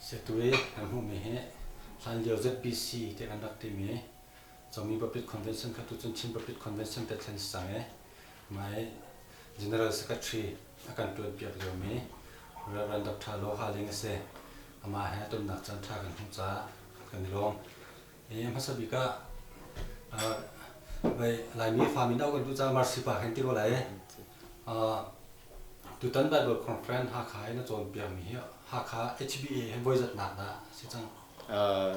Setui kan hmuhmi hi hlanlio ZBC ti kan rak timi Zomi Baptist Convention kha tucun Chin Baptist Convention te thlen si cang i mah i General Secretary a kan ṭuanpiak liomi Rev. Dr. Lo Ha Ling a si. Amah he tonnak caan ṭha kan hmuh caah kan i lawm. I hmasa bik ah Laimi fa min auh kan duh caah Mercy pa kan ti ko lai. Tutan Bible Conference Hakha in a cawnpiakmi hi Hakha HBA he voi zatnak dah si cang?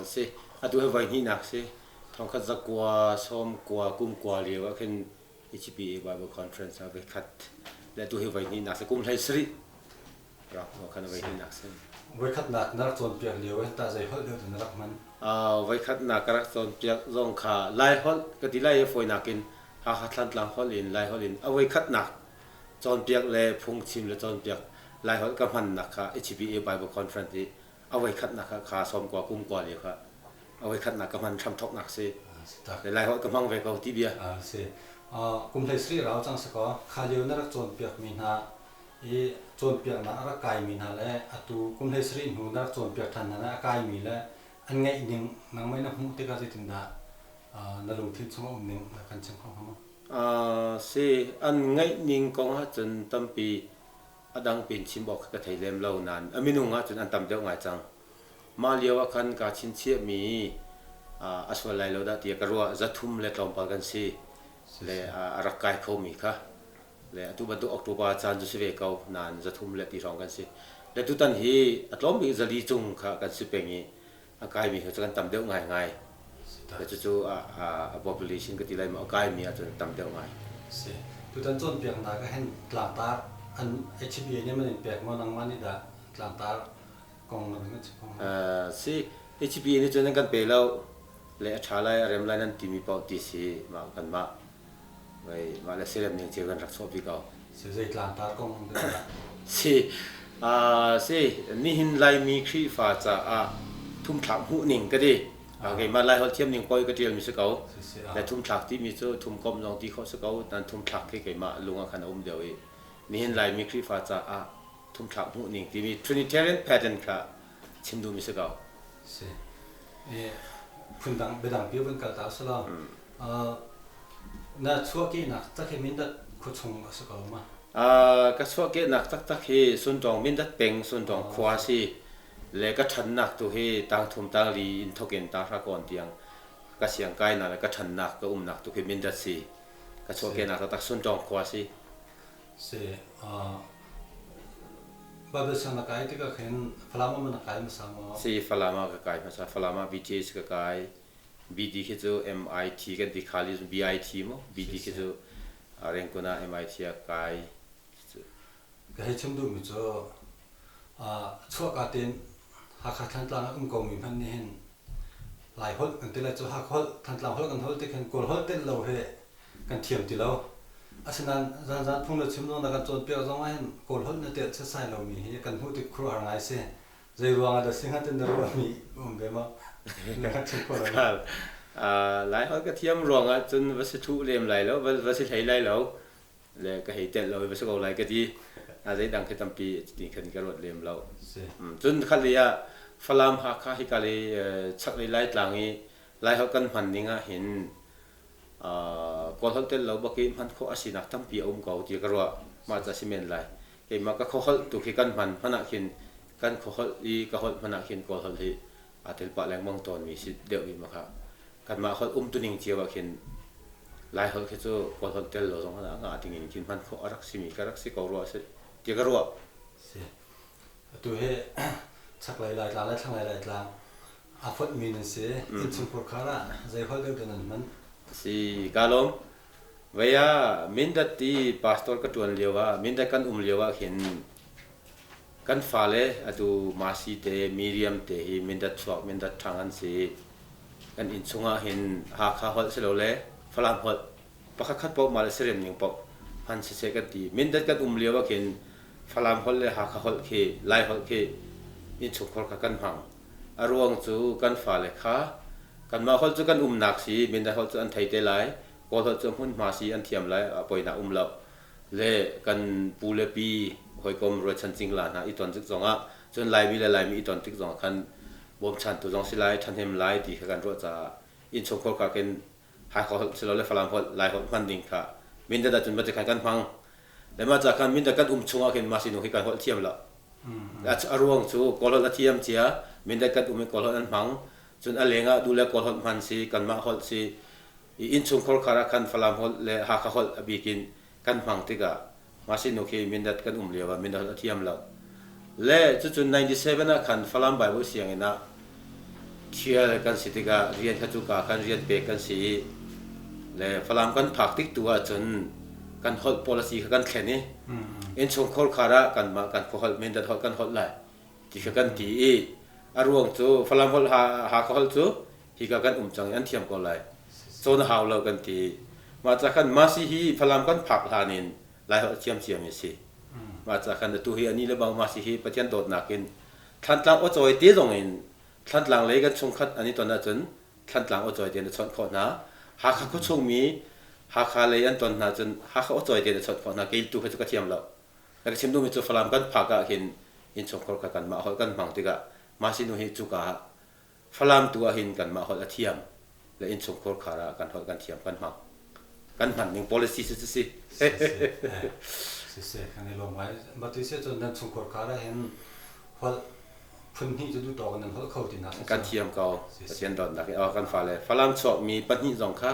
Si. Atu hi voi hnihnak si. Thongkhat zakua sawm kua kum kua lio ah khin HBA Bible Conference ah voi khat le atu hi voi hnihnak si. Kum hlei sarih rak khan voi hnihnak si. Voi khatnak na rak cawnpiak lio ah tah zei holh deuh na rak hman? Voi khatnak ka rak cawnpiak zong kha Lai holh ka ti lai i fawinak in Hakha Thlantlang holh in Lai holh in a voi khatnak cawnpiak le phungchim le cawnpiak Laiholh ka hmannak kha HBA Bible Conference i a voi khatnak kha kha sawm kua kum kua lio kha a voi khatnak ka hman hramthoknak si. Le Laiholh ka hmang ve ko ti bia. Si. Kum hlei sarih rau cang si kaw kha lio na rak cawnpiak mi hna i cawnpiaknak a rak kaimi hna le atu kum hlei sarih hnu na rak cawnpiak ṭhan hna le a kaimi le an ngeih ning nangmah na hmuh tikah zeitindah na lungthin chung a um ning na kan chim kho hnga maw? Si, an ngeih ning kong ahcun tampi a dang pin chim awk ka thei lem lo nain a minung ahcun an tam deuh ngai cang. Mah lio ah khan kaa chinchiahmi a sual lai lo dah tiah ka ruah. Zathum le tlawmpal kan si le a rak kai khomi kha. Le atu bantuk October caan cu si ve ko nain 300 le ti hrawng kan si. Le tutan hi a tlawm bik 400 cung kha kan si peng i a kaimi cu kan tam deuh ngaingai. Le cucu a population ka ti lai maw a kaimi ahcun tam deuh ngai. Si. Tutan cawnpiaknak ah hin tlangtar an HBA nih man in pek maw nangmah nih dah tlangtar kong na kan chim kho hnga? Si. HBA nih cun an kan pe lo. Le a ṭha lai a rem lai nan timi paoh ti si mah kanmah mah le siarem ning cio kan rak chuahpi ko. Si zei tlangtar kong Si si nihin Laimi Khrihfa caah thumthlak hmuh ning ka ti. Keimah Lai holh thiam ning poi ka ṭial mi si ko. Le thumthlak timi cu thumkomh zong ti khawh si ko. Nan thumthlak khi keimah lung ah khan a um deuh i nihin Laimi Khrihfa caah thumthlak hmuh ning timi Trinitarian pattern kha chim duhmi si ko. Si. Phundang biadang pi vun kal ta usalaw. Na chuahkehnak tak hi Mindat khuachung a si ko ma? Ka chuahkehnak taktak hi Suntawng Mindat peng Suntawng khua si le ka ṭhannak tu hi tangthum tangli in thawk in tanghra kawn tiang ka siang kainak le ka ṭhannak ka umnak tu khi Mindat si. Ka chuahkehnak taktak Suntawng khua si. Si. Bible siang na kai tikah khin Falam ah na kai hmasa maw? Si, Falam ah ka kai hmasa. Falam ah BTH ka kai. BD khi cu MIT kan ti khali BIT mu. BD khi cu Rengkun ah MIT ah kai. Ka hei chim duhmi cu chuahka tein Hakha Thantlang ah um komi hmanh nih hin Lai holh kan ti lai cu Hakha holh Thantlang holh kan holh ti khin Kawl holh telh lo hi kan thiam ti lo. Asinain zanzan phung na chim zong na kan cawnpiak zong ah hin Kawl holh na telh setsai lomi hi kan hmuh tik khuaruahhar ngai si. Zei ruang ah dah si hnga tin na ruahmi um ve maw? Na kan chim khawh lo. Lai holh ka thiam ruangah cun va si thuh lem lai lo, va si hlei lai lo. Le ka hei telh lo i va si ko lai ka ti. Zeidang khi tampi ti khan ka ruat lem lo. Cun khat lei ah Falam Hakha hika lei chaklei Laitlang i Laiholh kan hman ning ah hin Kawlholh tel lo bak i hman khawh a sinak tampi a um ko ti ka ruah. Mah ca si men lai. Keimah ka khuaholh tu khi kan hman hmanh ah khin kan khuaholh i ka holh hmanh ah khin Kawlholh hi aa tel pah lengmang tawnmi si deuh i mah kha kanmah holh umtuning cio ah khin Laiholh khi cu Kawlholh tel lo zong ah ngah ding in khin hman khawh a rak simi ka rak si ko rua si ti ka ruah. Si. Atu hi chaklei Laitlang le thlanglei Laitlang aa fonhmi nan si. Innchungkhur khar ah zei holh deuh dah nan hman? Si, ka lawm. Vei ah Mindat ti pastor ka ṭuan lio ah Mindat kan um lio ah khin kan fale atu Masi te Miriam te hi Mindat chuak Mindat ṭhang an si. Kan inn chungah hin Hakha holh silole Falam holh pakhat khat paoh mah le sarem ning paoh hman siseh kan ti. Mindat kan um lio ah khin Falam holh le Hakha holh khi Lai holh khi innchungkhar kha kan hmang. A ruang cu kan fale kha kanmah holh cu kan umnak si Mindat holh cu an thei te lai. Kawl holh cu hmunhma si an thiam lai a poinak um lo. Le kan pu le pi hawikom rualchan cingla hna i ton zik zongah Cun Laimi le Laimi i ton tik zong ah khan bawmchantu zong si lai, ṭhahnem lai ti kha kan ruah caah innchungkhar kha khin Hakha holh silole Falam holh, Lai holh hman ding kha Mindat ahcun mah khan kan hmang. Le mah ca khan Mindat kan um chungah khin mah sinung hi kan holh thiam lo. A ruang cu Kawl holh a thiam cia, Mindat kan um i Kawl holh an hmang. Cun a leng ah duh le Kawl holh hman si, kanmah holh si. I innchungkhar khar ah khan Falam holh le Hakha holh a bik in kan hmang tikah mah sinung khi Mindat kan um lio ah Mindat holh a thiam lo. Le cucun 97 ah khan Falam Bible sianginn ah thial kan si tikah rian kha cuka khan rian pek kan si i le Falam kan phak tik tu ahcun kan holh policy kha kan thlen i innchungkhar khar ah kanmah kan khua holh Mindat holh kan holh lai ti kha kan ti i a ruang cu Falam holh Hakha holh cu hika kan um cang i an thiam ko lai cawn a hau lo kan ti. Mah ca khan Masi hi Falam kan phak hlan in Lai holh thiamciami a si. Mah ca khan atu hi ani le bang Masi hi Pathian dawtnak in Thlantlang aw-cawi te zong in Thlantlang lei kan chungkhat an i ton ahcun Thlantlang aw-cawi tein a chawnh khawh hna. Hakha khuachung mi Hakha lei an ton hna cun Hakha aw-cawi tein a chawnh khawh hna. Kei tu kha cu ka thiam lo. Ka chim duhmi cu Falam kan phak ah hin innchungkhar kha kanmah holh kan hmang tikah Masi nu hi cuka ah Falam tu ahhin kanmah holh a thiam le innchungkhar khar ah kan holh kan thiam kan hmang. Kan hman ning policy cu si. Siseh, kan i lawm ngai. Matu si cun nan chungkhar khar ahhin holh phun hnih cu duh tawk in nan holh kho tinak si. Kan thiam ko. Pathian dawtnak in kan fale Falam chuakmi pahnih zong kha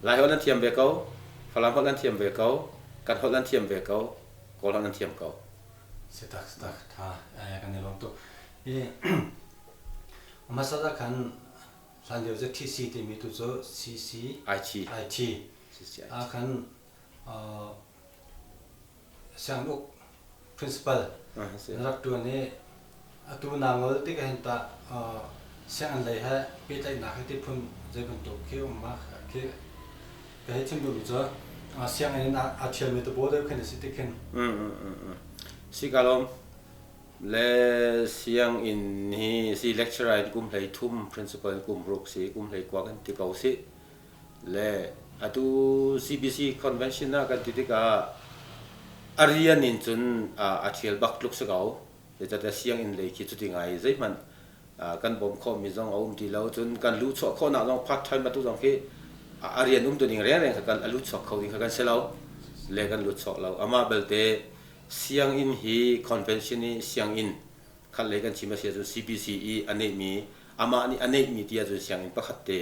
Lai holh nan thiam ve ko, Falam holh nan thiam ve ko, kan holh nan thiam ve ko, Kawl holh nan thiam ko. Si tak tak tha kan i lawm tuk. I hmasa ah khan hlanlio cu TC timi tu cu CC IT IT ah khan sianguk principal na rak ṭuan i atu naa ngol tik ahhin tah sianginn lei he pehtlaihnak hi ti phun zei bantuk khi um ma khi ka hei chim duhmi cu sianginn in aa ṭhialmi tubaw deuh khin a si tik khin. Si ka lawm. Le sianginn hi si lecturer in kum 13, principal in kum ruk si, kum 19 kan ti ko si. Le atu CBC convention ah kan ti tikah a rian in cun a ṭhial bak tluk si ko. Zeicahtiah sianginn lei khi cuti ngai zeihmanh kan bawmh khawhmi zong a um ti lo. Cun kan luhchuah khawhnak zong part time atu zong khi a rian um tuning rengreng kha kan a lutchuak kho ding kha kan si lo. Le kan lutchuak lo. Amah belte Sianginn hi convention i sianginn khat lei kan chim a si ahcun CBC i a neihmi amah nih a neihmi ti ahcun sianginn pakhat te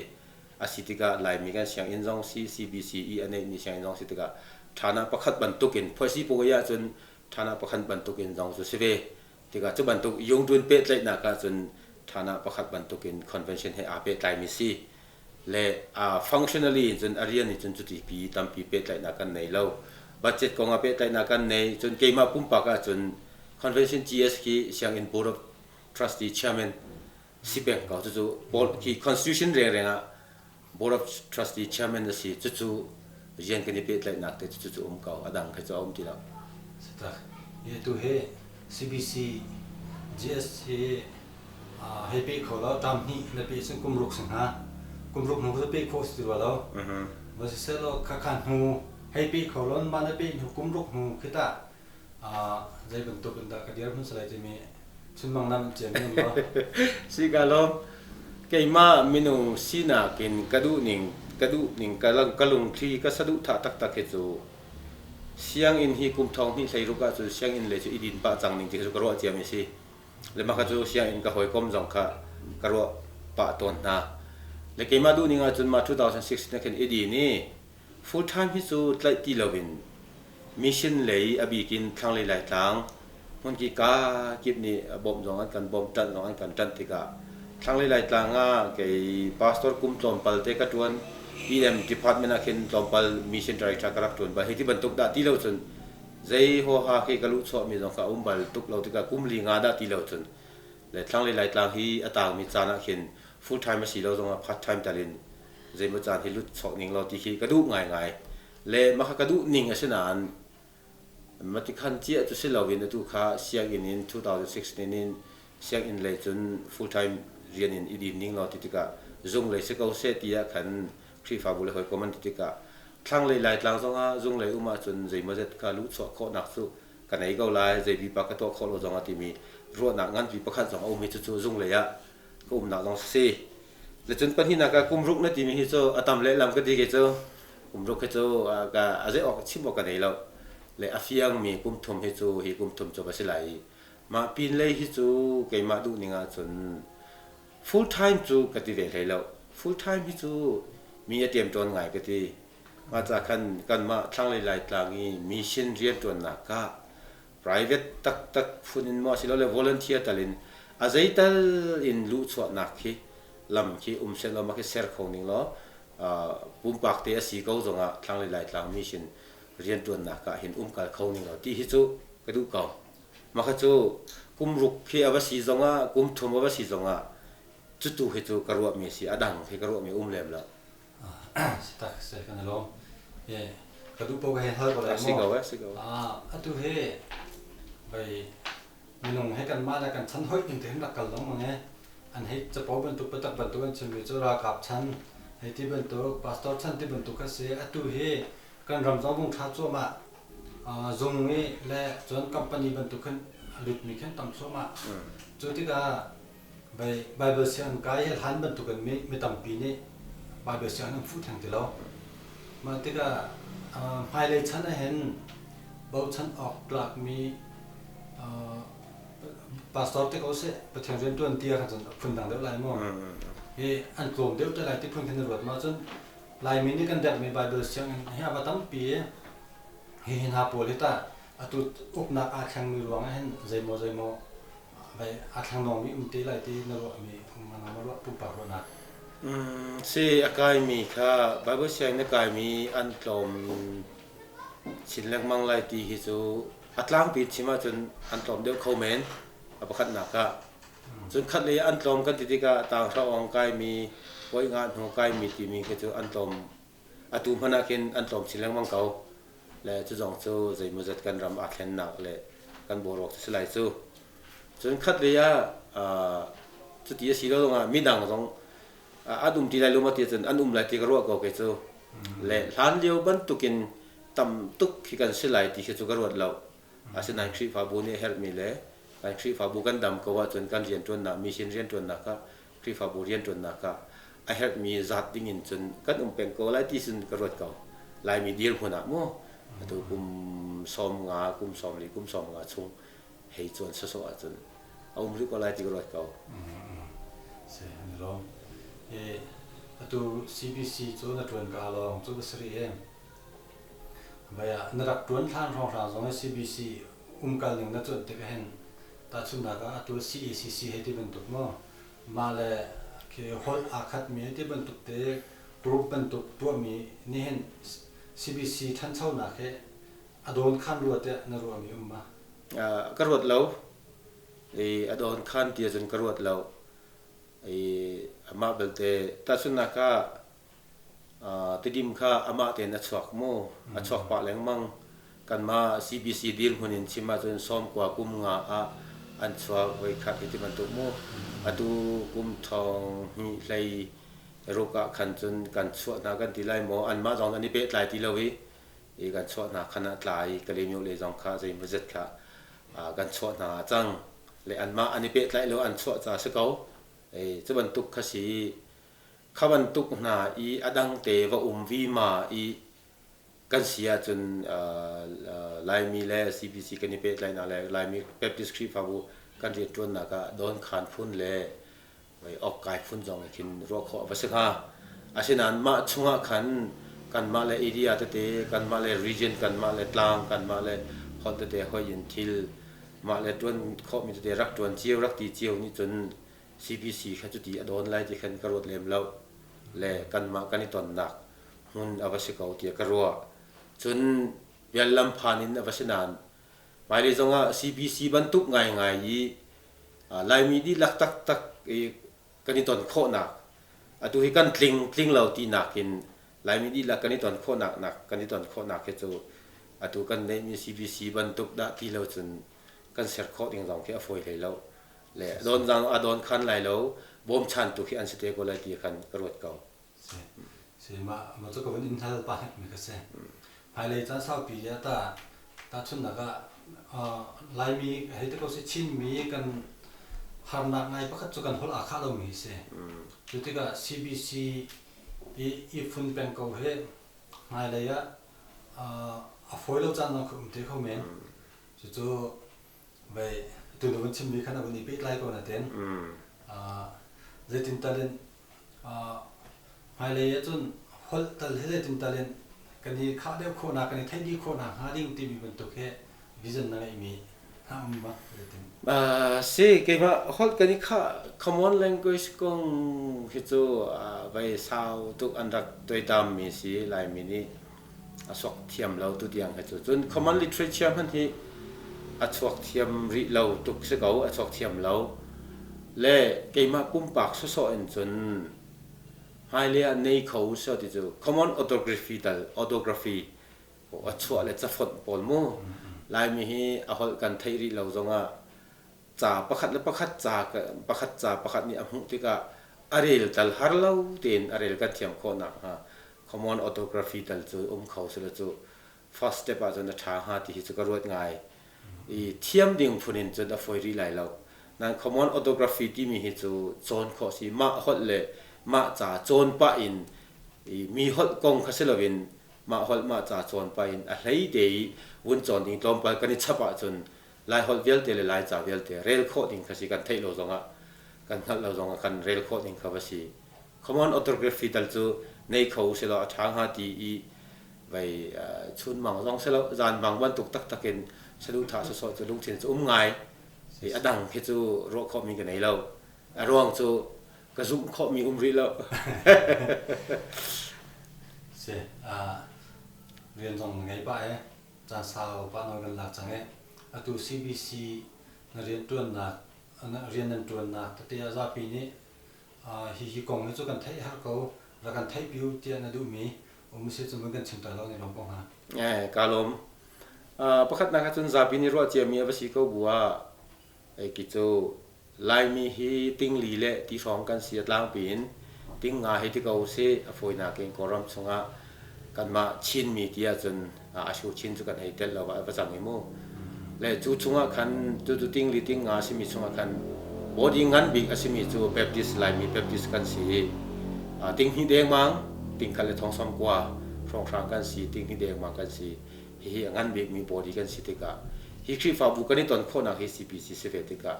a si tikah Laimi kan sianginn zong si CBC i a neihmi sianginn zong si tikah ṭhana pakhat bantukin phuaisi puai ahcun ṭhana pakhat bantukin zong cu si ve tikah cu bantuk yungdun pehtlaihnak ahcun ṭhana pakhat bantukin convention he aa pehtlaimi si le functionally in cun a rian in cun cuti pi tampi pehtlaihnak kan nei lo. Budget kong ah pehtlaihnak kan nei. Cun keimah pumpak ahcun Convention GS khi sianginn Board of Trustee Chairman si peng ko. Cucu khi constitution rengreng ah Board of Trustee Chairman a si. Cucu rian kan i pehtlaihnak te cucu um ko. A dang kha cu a um ti lo. Sitak. Tu hi CBC GS hi hei peh kho lo tam hnih na peh cun kum ruk si hnga kum ruk hnu cu peh khawh si ti rua lo va siseh kha kha hnu hei peh kho lo mah na peh hnu kum ruk hnu khi tah zei bantuk in dah ka dir hmun salai timi chunmang nam ciam in ma Si ka lawm keimah minung sinak in ka duh ning ka duh ning ka lungthli ka saduhthah taktak hi cu sianginn hi kum thong hnih hlei ruk ahcun sianginn lei cu i din pah cang ning ti cu ka ruah ciami si. Le mah kha cu sianginn ka hawikom zong kha ka ruah pah tawn hna. Le keimah duhning ahcun mah 2016 na khin i din i full time hi cu tlaih ti loin mission lei a bik in thlanglei Laitlang hmunki ka kip nih bawmh zong an kan bawmh ṭanh zong an kan ṭanh tikah thlanglei Laitlang ah kei pastor kum tlawmpal te ka ṭuan EM department ah khin tlawmpal mission director ka rak ṭuan bal hei ti bantuk dah ti lo cun Zei huaha khi ka luhchuahmi zong kha a um bal tuk lo tikah kum li nga dah ti lo cun le thlanglei Laitlang hi a tangmi caan ah khin full time a si lo zongah part time tal in zeimaw caan hi lut chuak ning law ti khi ka duh ngaingai. Le mah kha ka duh ning a si nain matikhan ciah cu si loin atu kha sianginn in 2016 in sianginn lei cun full time rian in i din ning law ti tikah zung lei si ko seh ti ah khan Khrihfabu le hawikom an ti tikah thlanglei Laitlang zongah zunglei um ahcun zeimawzet ka luhchuah khawhnak cu ka nei ko lai, zei pipa ka tuah khawh lo zongah timi Ruahnak nganpi pakhat zong a um i cucu zunglei ah ka umnak zong si. Le cun pahnihnak ah kum ruk na timi hi cu a tam lehlam ka ti ke cu kum ruk hi cu ka a zei awk chim awk ka nei lo. Le a fiangmi kum thum hi cu hi kum thum cu ka si lai i mah pin lei hi cu keimah duh ning ahcun full time cu ka ti ve hlei lo. Full time hi cu mi a ṭemṭawn ngai ka ti. Mah ca khan kanmah thlanglei Laitlang i mission rianṭuannak ah private taktak phun in maw asilole volunteer tal in a zeital in luhchuahnak khi lam khi um sehlaw mah khi ser kho ning law pumpak te a si ko zongah thlanglei Laitlang mission rianṭuannak ah hin umkal kho ning law ti hi cu ka duh ko. Mah kha cu kum ruk khi a va si zongah kum thum a va si zongah cutu hi cu ka ruahmi a si a dang khi ka ruahmi um lem lo. Si tak si kan i lawm. Ka duh paoh ka hei hal ko lai Si ko eh, si ko. Atu hi vai minung he kanmah le kan chan hoih ning te hin rak kal lengmang i an hei capo bantuk patak bantuk an chimmi cu ralkap chan hei ti bantuk pastor chan ti bantuk kha si. Atu hi kan ram zong vung ṭha cuahmah zung i le cun company bantuk khin a lutmi khin tam thluahmah. Cu tikah Baibal sianginn kai hi hlan bantukin mi tampi nih Baibal sianginn an fuh theng ti lo. Mah tikah hmailei chan ahhin bochan awk tlakmi pastor te ko seh Pathian rianṭuan ti ahkhan cun a phundang deuh lai maw? Hi an tlawm deuh te lai ti phun khin na ruat ma cun Laimi nih kan derhmi Baibal sianginn hi a va tampi i hihi hna pawl hi tah atu uknak aa thlengmi ruang ahhin zeimaw zeimaw A thlanglawngmi um te lai ti na ruahmi um ma ruah pumpak ruahnak? Si a kaimi kha Bible sianginn a kaimi an tlawm chin lengmang lai ti hi cu a tlangpi in chim ahcun an tlawm deuh kho men a pakhatnak ah. Cun khat lei an tlawm kan ti tikah tanghra awng kaimi, voi nga hnu kaimi timi khi cu an tlawm atu hmanh ah khin an tlawm chin lengmang ko. Le cu zong cu zeimawzat kan ram aa thlennak le kan boruak cu si lai cu. Cun khat lei ah cuti a si lo zongah midang zong an um ti lai lo maw ti ahcun an um lai ti ka ruah ko kei cu. Le hlan lio bantukin tam tuk khi kan si lai ti khi cu ka ruat lo. Asinain Khrihfabu nih a herhmi le kan Khrihfabu kan dam ko ahcun kan rianṭuannak, mission rianṭuannak ah, Khrihfabu rianṭuannak ah a herhmi zat ding in cun kan um peng ko lai ti cun ka ruat ko. Laimi dirhmun ah mu atu kum 15, kum 40, kum 50 chung hei cuan sawsawh ahcun a um rih ko lai ti ka ruat ko. Si, an i lawm. Atu CBC cu na ṭuan ka lawng cu ka si rih i vai ah na rak ṭuan hlan hrawnghrang zong i CBC umkal ning na cuanh tik ahhin tahchunhnak ah atu CACC hei ti bantuk maw mah le khi holh aa khatmi ti bantuk te group bantuk tuahmi nih hin CBC ṭhanchonak hi a dawn khan rua tiah na ruahmi um ma? Ka ruat lo. I a dawn khan ti ahcun ka ruat lo. I amah belte tahchunhnak ah Tidim kha amah tein a chuak mu. A chuak pah lengmang. Kanmah CBC dirhmun in chim ahcun sawmkua kum nga ah an chuak voikhat hi ti bantuk mu. Atu kum thong hnih hlei ruk ah khan cun kan chuah hna kan ti lai maw anmah zong an i pehtlai ti lo i i kan chuah hna khan ah tla i Kalaymyo lei zong kha zeimawzet kha kan chuah hna a cang le anmah an i pehtlaih lo an chuah ca si ko cu bantuk kha si kha bantuk hna i a dang te va um vima i kan si ahcun Laimi le CBC kan i pehtlaihnak le Laimi Baptist Khrihfabu kan rianṭuannak ah Don Khan phun le awkkai phun zong khin ruah khawh a va si hnga. Asinain mah chungah khan kanmah le area tete, kanmah le region, kanmah le tlang, kanmah le holh tete hoi in thil mah le ṭuan khawhmi tete rak ṭuan cio, rak ti cio nih cun CBC kha cuti a dawn lai ti khan ka ruat lem lo. Le kanmah kan i tonnak hmun a va si ko tiah ka ruah. Cun biallam phan in a va si nain hmailei zongah CBC bantuk ngaingai i Laimi dihlak taktak i kan i ton khawhnak atu hi kan tling tling lo tinak in Laimi dihlak kan i ton khawhnak nak kan i ton khawhnak hi cu atu kan neihmi CBC bantuk dah ti lo cun kan ser khawh ding zong khi a fawi hlei lo le don zang a don khan lai lo bawmchantu khi an si te ko lai ti khan ka ruat ko. Si si mah mah cu ka vun in hal pah mi ka si. Hmailei caan saupi ah ta tahchunhnak ah Laimi hei ti ko sih, Chinmi kan harnak ngai pakhat cu kan holh aa khah lomi hi si. Cu tikah CBC i i fun peng ko hi hmailei ah a fawi lo caan zong khi um te kho men. Cucu vei tu na vun chimmi khan a vun i pehtlai ko natin zeitin tal in hmailei ahcun holh tal hi zeitin tal in kan i khah deuh khawhnak, kan i theih dih khawhnak hnga ding timi bantuk hi vision na ngeihmi hna um ma zeitin? Si, keimah holh kan i khah common language kong hi cu vai sau tuk an rak tuaitammi si. Laimi nih a sok thiam lo tu tiang hi cu. Cun common literature hmanh hi a chuak thiam rih lo tuk si ko, a chuak thiam lo le keimah pumpak sawsawh in cun hmailei ah nei kho seh ti cu common orthography tal, orthography a chuah le cafonh pawl mu. Laimi hi a holh kan theih rih lo zongah ca pakhat le pakhat, ca pakhat, ca pakhat nih a hmuh tikah a rel tal har lo tein a rel kan thiam khawh nakhnga common orthography tal cu um kho sila cu first step ahcun a ṭha hnga ti hi cu ka ruat ngai. I thiam ding phun in cun a fawi rih lai lo. Nan common orthography timi hi cu cawn khawh si. Mah holh le mah ca cawn pah in, i mi holh kong kha si loin mah holh mah ca cawn pah in a hlei te i vun cawn ding tlawmpal kan i chap ahcun Lai holh vialte le Lai ca vialte rel khawh ding kha si. Kan theih lo zongah, kan hngalh lo zongah kan rel khawh ding kha va si. Common orthography tal cu nei kho usilaw a ṭha hnga ti i vei chunmang zong si lo, zanmang bantuk taktak in saduhthah sawsawh cu lungthin cu um ngai. I a dang khi cu ruah khawhmi ka nei lo. A ruang cu ka zumh khawhmi um rih lo. Si, rian zong na ngei pah e. Caan sau pah nawl kan lak cang i atu CBC na rianṭuannak, rian nan ṭuannak tete ah zapi nih hihi kong hi cu kan theih har ko, rak kan theihpi u tiah na duhmi um si cun vun kan chim ta lo ni lawm ko hnga. Eh, kaa lawm. Pakhatnak ahcun zapi nih ruah ciami a va si ko bu ah ki cu Laimi hi tingli le ti hrawng kan si. A tlangpi in tingnga hei ti ko usih. A fawinak in Kawlram chungah kanmah Chinmi ti ahcun Asho Chin cu kan hei telh lo ah a va cang i mu. Le cu chungah khan cucu tingli tingnga a simi chungah khan body ngan bik a simi cu Baptist, Laimi Baptist kan si i tinghnih dengmang, tingkhat le 90,000 hrawnghrang kan si, tinghnih dengmang kan si. Hihi a ngan bikmi body kan si tikah, hi Khrihfabu kan i ton khawhnak hi CPC si ve tikah,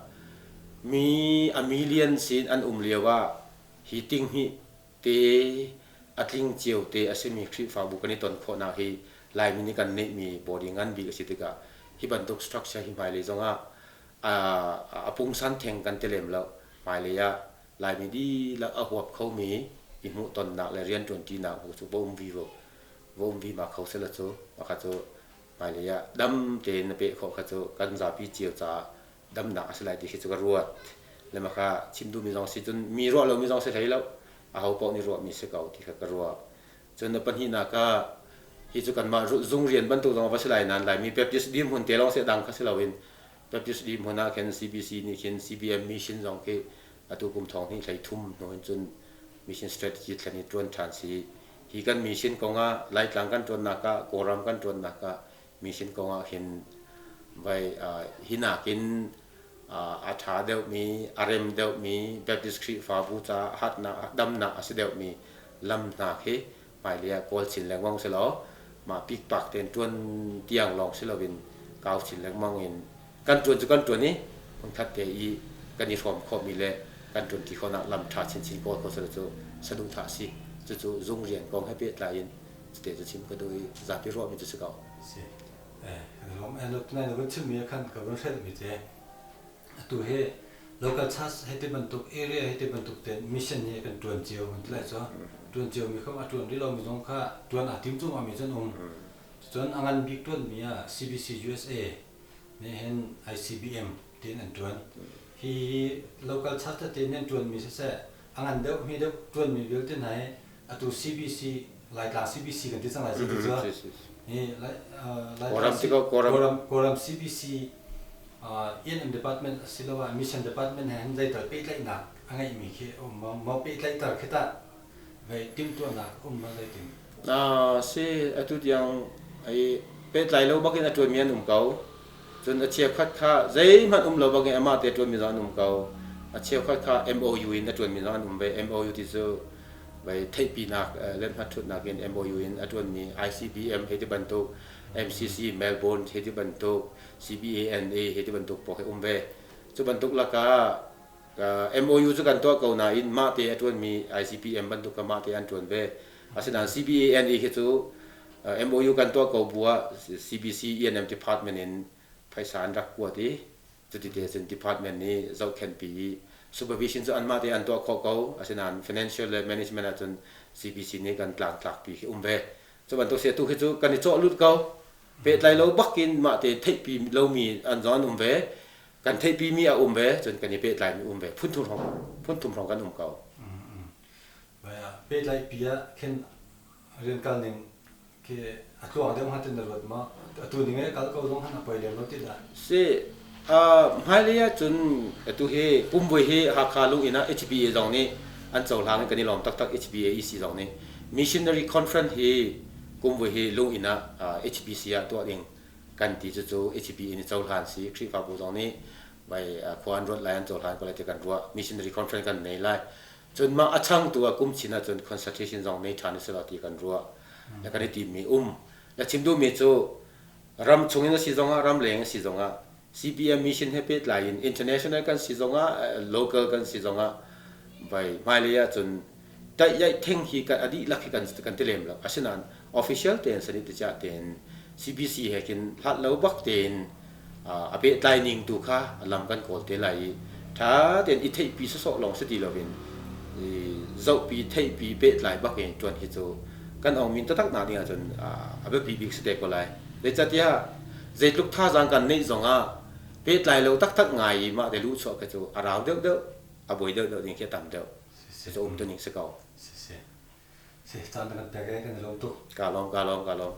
mi a million sin an um lio ah hi tinghnih te a tling cio te a simi Khrihfabu kan i ton khawhnak hi Laimi nih kan neihmi body ngan bik a si tikah hi bantuk structure hi hmailei zongah a pungsan theng kan ti lem lo, hmailei ah Laimi dihlak a huap khomi i hmuhtonnak le rianṭuanṭinak bu cu va um vi va um vima kho sela cu maka cu hmailei ah dam tein na peh khawh kha cu kan zapi cio caah damnak a si lai ti khi cu ka ruat. Le maka chim duhmi zong si cun mi ruah lomi zong si hlei lo, aho paoh nih ruahmi si ko ti kha ka ruah. Cun na pahnihnak ah, hi cu kanmah zung rian bantuk zong va si lai nain Laimi Baptist dirhmun te lawng si, dang kha si loin Baptist dirhmun ah khin CBC nih khin CBM mission zong khi atu kum 2013 hnu in cun mission strategy thlen i ṭuan ṭhan si. Hi kan mission kong ah, Laitlang kan ṭuannak ah, Kawlram kan ṭuannak ah mission kong ah hin vai hi nakin a ṭha deuhmi, a rem deuhmi Baptist Khrihfabu caah hatnak, damnak a si deuhmi lam hna khi hmailei ah kawl chin lengmang si law mah pikpak tein ṭuan tiang lawng si loin kau chin lengmang in kan ṭuan cu kan ṭuan i hmunkhat te i kan i hrawm khawhmi le kan ṭuanṭi khawhnak lam ṭha chinchin kawl kho seh cu saduhthah a si. Cucu zung rian kong he pehtlai in cute cu chim ka duh i zapi ruahmi cu si ko. Si. Eh, nai na vun chimmi ah khan ka vun hrelhmi te atu hi local church hei ti bantuk, area hei ti bantuk ten mission hi kan ṭuan cio kan ti lai cu. Ṭuan cio mi kha a ṭuan rih lomi zong kha ṭuan aa tim cuahmah mi cu an um. Cun a ngan bik ṭuanmi ah CBC USA nih hin ICBM tiin an ṭuan. Hi local church tete nih an ṭuanmi siseh, a ngan deuh hme deuh ṭuanmi vialte hna hi atu CBC, Laitlang CBC kan ti cang lai cu ti cu. Hi Laitlang Kawlram CBC E&M department asiloah mission department he hin zeital pehtlaihnak a ngeihmi khi a um maw? Maw pehtlaihter khi tah vei timhtuahnak um ma zeitin? Si, atu tiang ai pehtlai lo bakin a ṭuanmi an um ko. Cun a cheukhat kha zeihmanh um lo bangin amah te a ṭuanmi zong an um ko. A cheukhat kha MOU in a ṭuanmi zong an um ve. MOU ti cu vai theihpinak le hmatthutnak in MOU in a ṭuanmi ICBM hei ti bantuk, MCC Melbourne hei ti bantuk, CBANA hei ti bantuk pawl khi um ve. Cu bantuk lakah MOU cu kan tuah ko nain mah te a ṭuanmi ICPM bantuk kha mah te an ṭuan ve. Asinain CBANA khi cu MOU kan tuah ko bu ah CBC E&M department in phaisa an rak kuat i cuti te cun department nih zohkhenhpi i supervision cu anmah te an tuah khawh ko. Asinain financial le management ahcun CBC nih kan tlangtlakpi khi um ve. Cu bantuk si atu khi cu kan i cawh lut ko. Pehtlai lo bakin mah te theihpi lomi an zong an um ve. Kan theihpimi a um ve, cun kan i pehtlaimi um ve. Phun thum hrawng kan um ko. Pehtlaihpi ah khin rian kal ning khi a tluang deuh hnga tin na ruat ma? Atu ning i kal ko zong han a poi lem lo ti dah? Si, hmailei ah cun atu hi pumvui hi Hakha lunginn ah HBA zong nih an cohlang in kan i lawm taktak. HBA EC zong nih missionary conference hi kumvui hi lunginn ah HBC ah tuah ding kan ti. Cucu HBA nih cohlan si, Khrihfabu zong nih vai khua an ruat lai, an cohlan ko lai ti kan ruah. Missionary conference kan nei lai. Cun mah a changtu ah kum chin ahcun consultation zong nei ṭhan usih law ti kan ruah le kan i timmi um. Na chim duhmi cu ram chungin a si zongah, ram leng a si zongah, CPM mission he pehtlai in international kan si zongah, local kan si zongah, vai hmailei ahcun taih theng hi kan a dihlak hi kan ti lem lo. Asinain official tein sanit te chiah tein CBC he khin hlat lo bak tein a pehtlai ning tu kha lam kan kawl te lai i ṭha tein i theihpi sawsawh lawng si ti loin zohpi, theihpi, pehtlai bak in ṭuan hi cu kan ongmin taktak nak ding ahcun a biapi bik si te ko lai. Zeicahtiah zeitluk thazaang kan neih zongah pehtlai lo taktak ngai i mah te luhchuah khi cu a rau deuhdeuh, a buai deuhdeuh ding khi a tam deuh. Cucu um tu ning si ko. Si, si. Caan na kan pek e, kan i lawm tuk. Ka lawm, ka lawm, ka lawm.